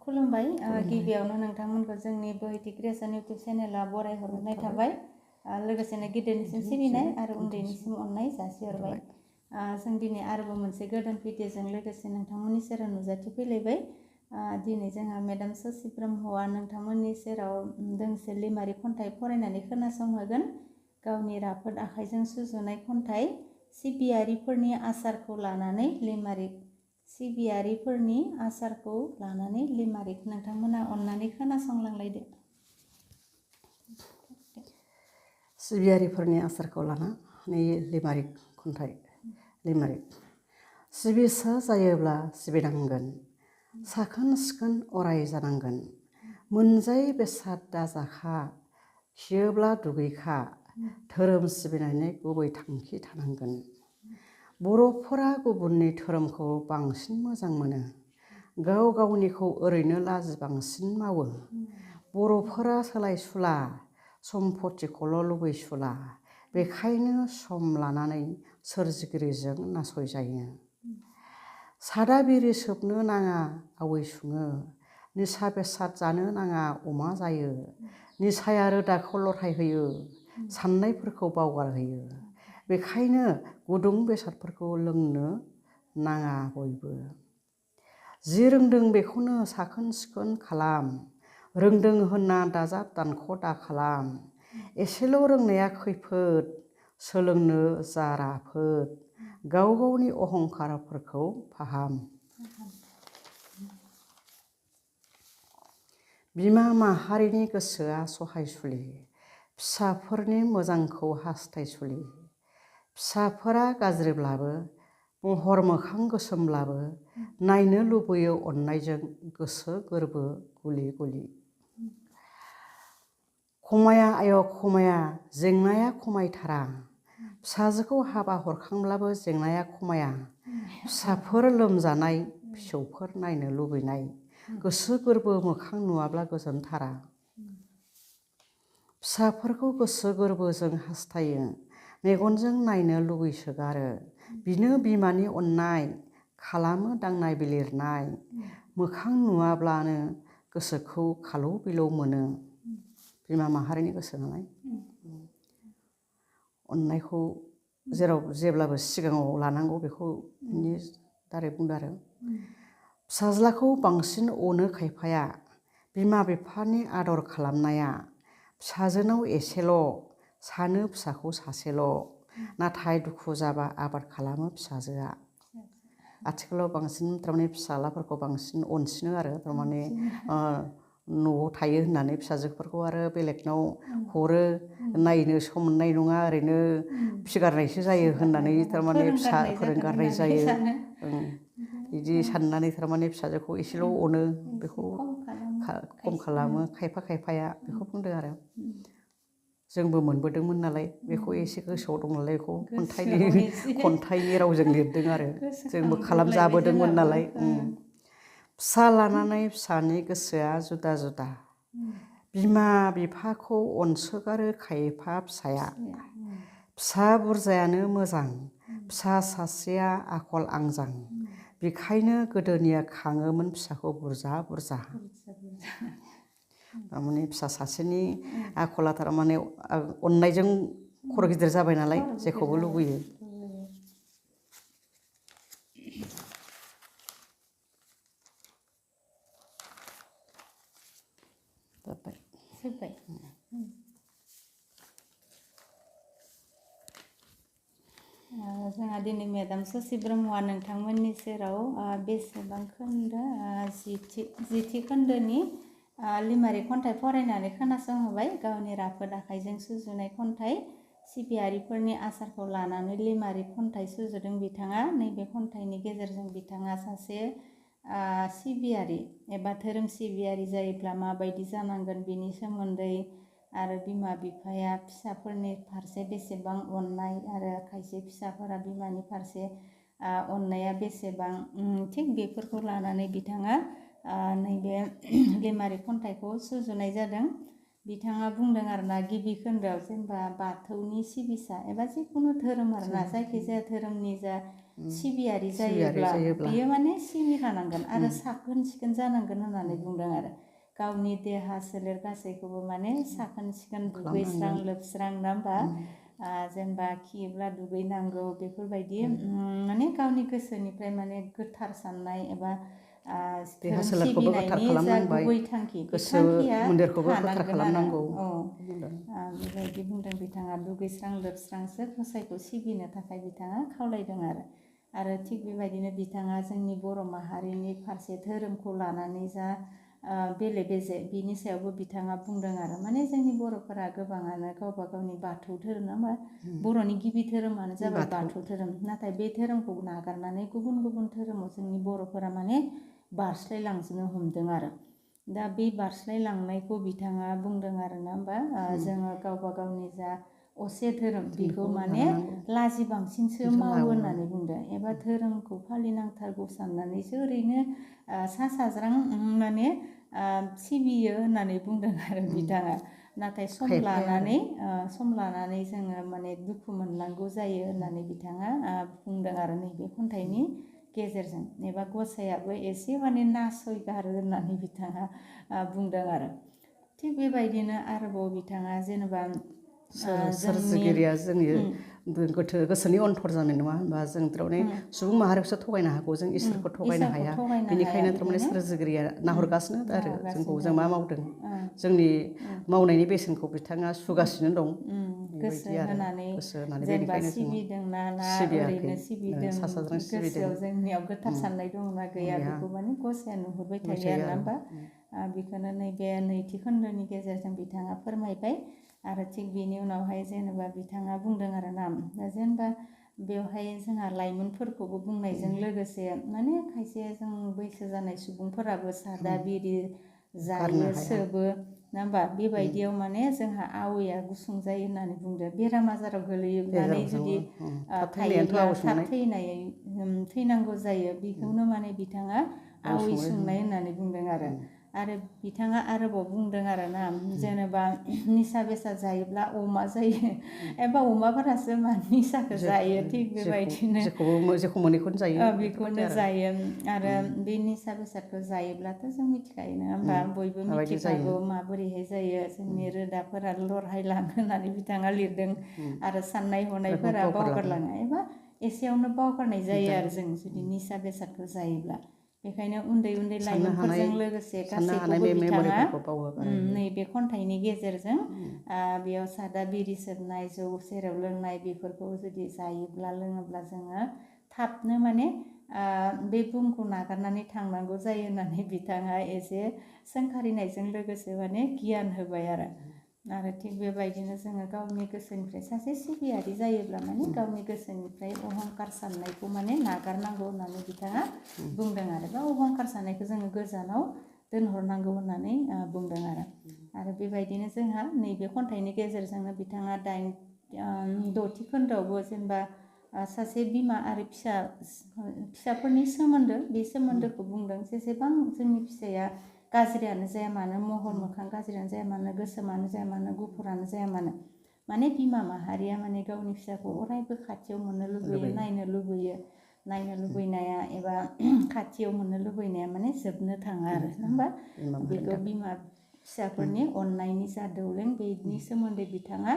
खुलुमबाय गिबियावनो नोंथांमोनखौ जोंनि बोहैथि क्रिएशन इउटुब चेनेलाव बरायहरनाय थाबाय लोगोसेनो गिदिरनिसिम सिबिनाय आरो उन्दैनिसिम अननाय जासिहरबाय जों दिनै आरोबाव मोनसे गोदान भिडिअजों लोगोसे नोंथांमोननि सेराव नुजाथि फैलायबाय दिनै जोंहा मेडाम ससि ब्रह्मआ नोंथांमोननि सेराव दोंसे लिमारि खन्थाइ फरायनानै खोनासंहोगोन गावनि राफोद आखाइजों सुजुनाय खन्थाइ सिबियारिफोरनि आसारखौ लानानै लिमारि सिबियारिफोरनि आसारखौ लानानै लिमारिक नोंथांमोना अननानै खोनासंलांलायदो। सिबियारिफोरनि आसारखौ लानानै लिमारिक खन्थाइ लिमारिक सिबिसा जायोब्ला सिबिनांगोन साखोन सिखोन अराय जानांगोन मोनजायै बेसाद दाजाखा खियोब्ला दुगैखा धोरोम सिबिनायनि गुबै थांखि थानांगोन। बर'फोरा गुबुननि धोरोमखौ बांसिन मोजां मोनो गाव गावनिखौ ओरैनो लाजि बांसिन मावो। बर'फोरा सोलायसुला सम्पतिखौल' लुबैसुला बेखायनो सम लानानै सोरजिगिरिजों नासयजायो। सादा बिरि सोबनो नाङा आवै सुङो निसा बेसाद जानो नाङा अमा जायो निसाया रोदाखौ लरहायहोयो साननायफोरखौ बावगारहोयो बेखायनो गुदुं बेसादफोरखौ लोंनो नाङा बयबो। जि रोंदों बेखौनो साखोन सिखोन खालाम रोंदों होनना दाजाब दानख' दाखालाम एसेल' रोंनाया खैफोद सोलोंनो जा राफोद गाव गावनि अहंखारफोरखौ फाहाम। बिमा माहारिनि गोसोआ सहायसुलि फिसाफोरनि मोजांखौ हास्थायसुलि फिसाफोरा गाज्रिब्लाबो महर मोखां गोसोमब्लाबो नायनो लुबैयो अननायजों गोसो गोरबो गुलि गुलि। खमाया आय' खमाया जेंनाया खमायथारा फिसाजोखौ हाबा हरखांब्लाबो जेंनाया खमाया फिसाफोर लोमजानाय फिसौफोर नायनो लुबैनाय गोसो गोरबो मोखां नुवाब्ला गोजोनथारा। फिसाफोरखौ गोसो गोरबोजों हास्थायो मेगनजों नायनो लुबैसोगारो बिनो बिमानि अननाय खालामो दांनाय बिलिरनाय मोखां नुवाब्लानो गोसोखौ खालौ बिलौ मोनो। बिमा माहारिनि गोसो नालाय अननायखौ जेब्लाबो सिगाङाव लानांगौ बेखौ बिनि दारै बुंदों आरो। फिसाज्लाखौ बांसिन अनो खायफाया बिमा बिफानि आदर खालामनाया फिसाजोनाव एसेल' सानो फिसाखौ सासेल' नाथाय दुखु जाबा आबाद खालामो फिसाजोआ। आथिखालाव बांसिन थारमाने फिसाज्लाफोरखौ बांसिन अनसिनो आरो थारमाने न'आव थायो होननानै फिसाजोफोरखौ आरो बेलेगनाव हरो नायनो सम मोननाय नङा ओरैनो फिगारनायसो जायो होननानै थारमाने फिसा फोरोंगारनाय जायो बिदि साननानै थारमाने फिसाजोखौ एसेल' अनो बेखौ खम खालामो खायफा खायफाया बेखौ बुंदों आरो। जोंबो मोनबोदोंमोन नालाय बेखौ एसे गोसोआव दं नालाय बेखौ खन्थाइनि रावजों लिरदों आरो जोंबो खालामजाबोदोंमोन नालाय। फिसा लानानै फिसानि गोसोआ जुदा जुदा बिमा बिफाखौ अनसोगारो खायफा फिसाया फिसा बुरजायानो मोजां फिसा सासेया आखल आंजां बेखायनो गोदोनिया खाङोमोन फिसाखौ बुरजा बुरजा। थारमाने फिसा सासेनि आखला थारमाने अननायजों खर' गिदिर जाबाय नालाय जेखौबो लुबैयो। जोंहा दिनै मेडाम ससि ब्रह्मआ नोंथांमोननि सेराव बेसेबां खोन्दो जिथि खोन्दोनि लिमारि खन्थाइ फरायनानै खोनासंहोबाय गावनि राफोद आखाइजों सुजुनाय खन्थाइ सिबियारिफोरनि आसारखौ लानानै लिमारि खन्थाइ सुजुदों बिथाङा। नैबे खन्थाइनि गेजेरजों बिथाङा सासे सिबियारि एबा धोरोम सिबियारि जायोब्ला माबायदि जानांगोन बिनि सोमोन्दै आरो बिमा बिफाया फिसाफोरनि फारसे बेसेबां अननाय आरो खायसे फिसाफोरा बिमानि फारसे अननाया बेसेबां थिग बेफोरखौ लानानै बिथाङा नैबे लिमारि खन्थाइखौ सुजुनाय जादों। बिथाङा बुंदों आरोना गिबि खोन्दोआव जेनेबा बाथौनि सिबिसा एबा जिखुनु धोरोम आरोना जायखिजाया धोरोमनि जा सिबियारि सिबियारि जायोब्ला जायोब्ला बियो माने सिबिखानांगोन आरो साखोन सिखोन जानांगोन होननानै बुंदों आरो गावनि देहा सोलेर गासैखौबो माने साखोन सिखोन दुगैस्रां लोबस्रां नङा होमबा जेनेबा खियोब्ला दुगैनांगौ बेफोरबायदि माने गावनि गोसोनिफ्राय माने गोथार साननाय एबा देहा धोरोम सोलेरखौबो गोथार सिबिनायनि जा खालामनांबाय गुबै थांखि बे गोसो थांखिया मोन्देरखौबो गोथार थानांगोन खालामनांगौ आरो बेबायदि बुंदों बिथाङा दुगैस्रां लोबस्रांसो गसाइखौ सिबिनो थाखाय बिथाङा खावलायदों आरो थिग बेबायदिनो बिथाङा जोंनि बर' माहारिनि फारसे धोरोमखौ लानानै जा बेले बेजे बिनि सायावबो बिथाङा बुंदों आरो माने जोंनि बर'फोरा गोबाङानो गावबा गावनि बाथौ धोरोम नङा होमबा बर'नि गिबि धोरोमानो जाबाय बाथौ धोरोम नाथाय बे धोरोमखौ नागारनानै गुबुन गुबुन धोरोमाव जोंनि बर'फोरा माने बारस्लायलांजोबनो हमदों आरो दा बे बारस्लायलांनायखौ बिथाङा बुंदों आरो ना होमबा जोङो गावबा गावनि जा असे धोरोम बेखौ माने लाजि बांसिनसो मावो होननानै बुंदों एबा धोरोमखौ फालिनांथारगौ साननानैसो ओरैनो सा साज्रां माने सिबियो होननानै बुंदों आरो बिथाङा नाथाय सम लानानै जोङो माने दुखु मोननांगौ जायो होननानै बिथाङा बुंदों आरो नैबे खन्थाइनि गेजेरजों एबा गसाइयाबो एसे माने नासयगारो होननानै बिथाङा बुंदों आरो थिग बेबायदिनो आरोबाव बिथाङा जेनेबा सोरजिगिरिया जोंनि गोसोनि अन्थर जानाय नङा होनबा जों थारमाने सुबुं माहारिखौसो थगायनो हागौ जों इसोरखौ थगायनो हाया बेनिखायनो थारमाने सोरजिगिरिया नाहरगासिनो आरो जोंखौ जों मा मावदों जोंनि मावनायनि बेसेनखौ बिथाङा सुगासिनो दं गोसो होनानै जेनेबा बेनिखायनो जों सिबिदोंना ना सिबियाखै ओरैनो सिबिदों सा साज्रां सिबिदों गोसोआव जोंनियाव गोथार साननाय दंना गैया बेखौ माने गसाइया नुहुरबाय थायो आरो ना होमबा बेखौनो नैबे नैथि खोन्दोनि गेजेरजों बिथाङा फोरमायबाय आरो थिग बेनि उनावहाय जेनेबा बिथाङा बुंदों आरो ना जेनेबा बेवहाय जोंहा लाइमोनफोरखौबो बुंनायजों लोगोसे माने खायसे जों बैसो जानाय सुबुंफोराबो सादा बिरि जायो सोबो नङा होमबा बेबायदियाव माने जोंहा आवैया गुसुं जायो होननानै बुंदों बेराम आजाराव गोलैयोब्लानै जुदि थायोब्ला थाब थैनांगौ जायो बेखौनो माने बिथाङा आवै सुंनाय होननानै बुंदों आरो बिथाङा आरोबाव बुंदों आरो ना जेनेबा निसा बेसाद जायोब्ला अमा जायो एबा अमाफोरासो मा निसाखौ जायो थिग बेबायदिनो जेखौ मोनैखौनो जायो बेखौनो जायो आरो बे निसा बेसादखौ जायोब्लाथ' जों मिथिखायो नङा होमबा बयबो मिथिखागौ माबोरैहाय जायो जोंनि रोदाफोरा लरहायलाङो होननानै बिथाङा लिरदों आरो साननाय हनायफोरा बावगारलाङो एबा एसेयावनो बावगारनाय जायो आरो जों जुदि निसा बेसादखौ जायोब्ला बेखायनो उन्दै उन्दै लाइमोनफोरजों लोगोसे गासैखौबो बिथाङा नैबे खन्थाइनि गेजेरजों बेयाव सादा बिरि सोबनाय जौ सेरेब लोंनाय बेफोरखौ जुदि जायोब्ला लोङोब्ला जोङो थाबनो माने बे बुहुमखौ नागारनानै थांनांगौ जायो होननानै बिथाङा एसे सोंखारिनायजों लोगोसे माने गियान होबाय आरो थिग बेबायदिनो जोङो गावनि गोसोनिफ्राय सासे सिबियारि जायोब्ला माने गावनि गोसोनिफ्राय अहंखार साननायखौ माने नागारनांगौ होननानै बिथाङा बुंदों आरो बा अहंखार साननायखौ जोङो गोजानाव दोनहरनांगौ होननानै बुंदों आरो बेबायदिनो जोंहा नैबे खन्थाइनि गेजेरजोंनो बिथाङा दथि खोन्दोआवबो जेनेबा सासे बिमा आरो फिसाफोरनि सोमोन्दो बे सोमोन्दोखौ बुंदों जेसेबां जोंनि फिसाया गाज्रियानो जाया मानो महर मोखां गाज्रियानो जाया मानो गोसोमानो जाया मानो गुफुरानो जाया मानो माने बिमा माहारिया माने गावनि फिसाखौ अरायबो खाथियाव मोननो लुबैयो नायनो लुबैनाया एबा खाथियाव मोननो लुबैनाया माने जोबनो थाङा आरो नङा होमबा बेखौ बिमा फिसाफोरनि अननायनि जा दौलें बेनि सोमोन्दै बिथाङा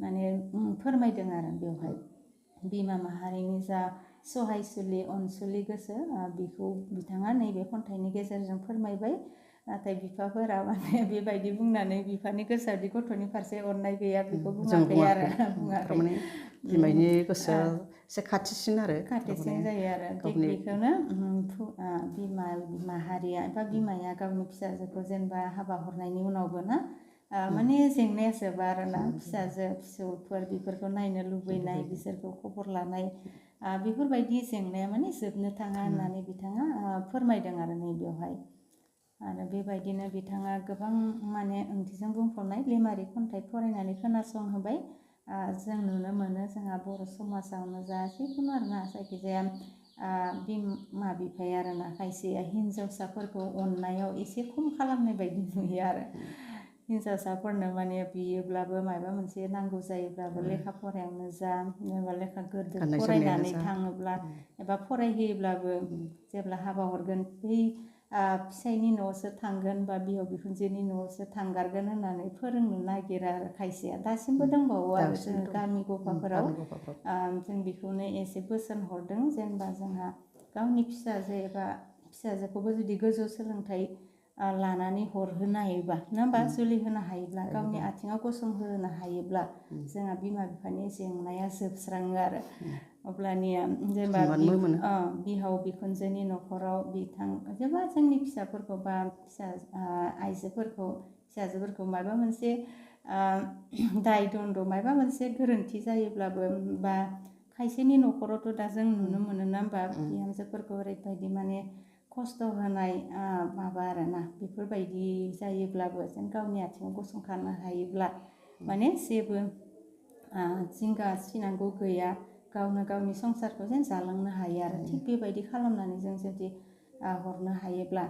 माने फोरमायदों आरो बेवहाय बिमा माहारिनि जा सहायसुलि अनसुलि गोसो बेखौ बिथाङा नैबे खन्थाइनि गेजेरजों फोरमायबाय नाथाय बिफाफोरा माने बेबायदि बुंनानै बिफानि गोसोआदि गथ'नि फारसे अननाय गैया बेखौ बुङाखै आरो बुङाखै बिमानि गोसोआ एसे खाथिसिन जायो आरो बेखौनो बिमा माहारिया एबा बिमाया गावनि फिसाजोखौ जेनेबा हाबा हरनायनि उनावबो ना माने जेंनाया जोबा आरोना फिसाजो फिसौफोर बेफोरखौ नायनो लुबैनाय बिसोरखौ खबर लानाय बेफोरबायदि जेंनाया माने जोबनो थाङा होननानै बिथाङा फोरमायदों आरो नैबेयावहाय आरो बेबायदिनो बिथाङा गोबां माने ओंथिजों बुंफबनाय लिमारिक खन्थाइ फरायनानै खोनासंहोबाय जों नुनो मोनो जोंहा बर' समाजावनो जा जिखुनु आरोना जायखिजाया बिमा बिफाया आरोना खायसे हिन्जावसाफोरखौ अननायाव एसे खम खालामनाय बायदि नुयो आरो हिन्जावसाफोरनो माने बियोब्लाबो माबा मोनसे नांगौ जायोब्लाबो लेखा फरायावनो जा एबा लेखा गोदोर गाननाय जोमनायानो फरायनानै जा। थाङोब्ला एबा फरायहोयोब्लाबो जेब्ला हाबा हरगोन बै फिसायनि न'आवसो थांगोन बा बिहाव बिखुनजोनि न'आवसो थांगारगोन होननानै फोरोंनो नागिरा आरो खायसेया दासिमबो दंबावो आरो जोङो गामि गफाफोराव जों बेखौनो एसे बोसोन हरदों जेनेबा जोंहा गावनि फिसाजो एबा फिसाजोखौबो जुदि गोजौ सोलोंथाइ लानानै हरहोनो हायोबा नङा होमबा जुलि होनो हायोब्ला गावनि आथिङाव गसंहोनो हायोब्ला जोंहा बिमा बिफानि जेंनाया जोबस्राङो आरो अब्लानिया जेनेबा बिहाव बिखुनजोनि न'खराव जेनेबा जोंनि फिसाफोरखौ बा फिसा आइजोफोरखौ फिसाजोफोरखौ माबा मोनसे दाय दन्द' माबा मोनसे गोरोन्थि जायोब्लाबो बा खायसेनि न'खरावथ' दा जों नुनो मोनो ना होमबा बिहामजोफोरखौ ओरैबायदि माने खस्थ' होनाय माबा आरोना बेफोरबायदि जायोब्लाबो जेन गावनि आथिङाव गसंखानो हायोब्ला माने जेबो जिंगा सिनांगौ गैया गावनो गावनि संसारखौ जेन जालांनो हायो आरो थिग बेबायदि खालामनानै जों जुदि हरनो हायोब्ला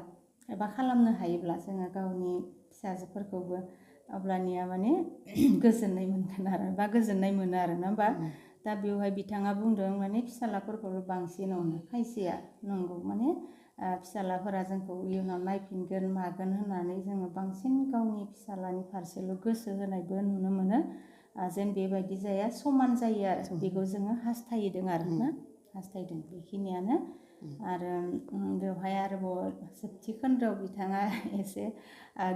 एबा खालामनो हायोब्ला जोङो गावनि फिसाजोफोरखौबो अब्लानिया माने गोजोननाय मोनगोन आरो बा गोजोननाय मोनो आरो नङा होमबा दा बेवहाय बिथाङा बुंदों माने फिसालाफोरखौल' बांसिनावनो खायसेया नंगौ माने फिसालाफोरा जोंखौ इयुनाव नायफिनगोन मागोन होननानै जोङो बांसिन गावनि फिसालानि फारसेल' गोसो होनायबो नुनो मोनो जेन बेबायदि जाया समान जायो आरो बेखौ जोङो हास्थायदों आरो ना हास्थायदों बेखिनियानो आरो बेवहाय आरोबाव जोबथि खोन्दोआव बिथाङा एसे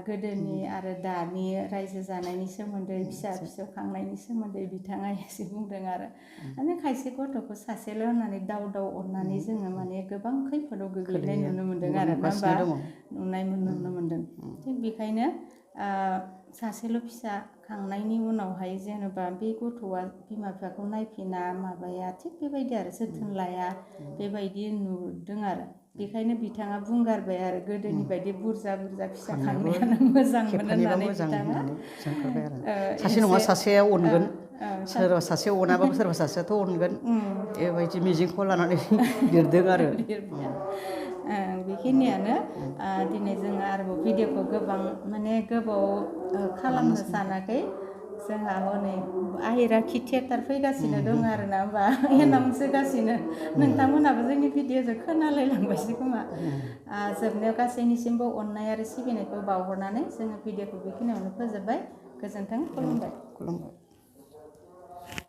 गोदोनि आरो दानि रायजो जानायनि सोमोन्दै फिसा फिसौ खांनायनि सोमोन्दै बिथाङा एसे बुंदों आरो माने खायसे गथ'खौ सासेल' होननानै दाव दाव अननानै जोङो माने गोबां खैफोदाव गोग्लैनाय नुनो मोन्दों आरो नङा होमबा नुनो मोन्दों थिग बेखायनो सासेल' फिसा खांनायनि उनावहाय जेनेबा बे गथ'आ बिमा बिफाखौ नायफिना माबाया थिग बेबायदि आरो जोथोन लाया बेबायदि नुदों आरो बेखायनो बिथाङा बुंगारबाय आरो गोदोनि बायदि बुरजा बुरजा फिसा खांनायानो मोजांमोन होननानै बिथाङा सासे नङा सासेया अनगोन सोरबा सासे अनाबाबो सोरबा सासेयाथ' अनगोन बेबायदि मिजिंखौ लानानै लिरदों आरो बेखिनियानो दिनै जोङो आरोबाव भिडिअखौ गोबां माने गोबाव खालामनो सानाखै जोंहा हनै आहिराखि थियाटार फैगासिनो दङ आरो ना होमबा एनाउन्स होगासिनो नोंथांमोनहाबो जोंनि भिडिअजों खोनालायलांबायसो खोमा जोबनायाव गासैनिसिमबो अननाय आरो सिबिनायखौ बावहरनानै जोङो भिडिअखौ बेखिनियावनो फोजोबबाय गोजोन्थों खुलुमबाय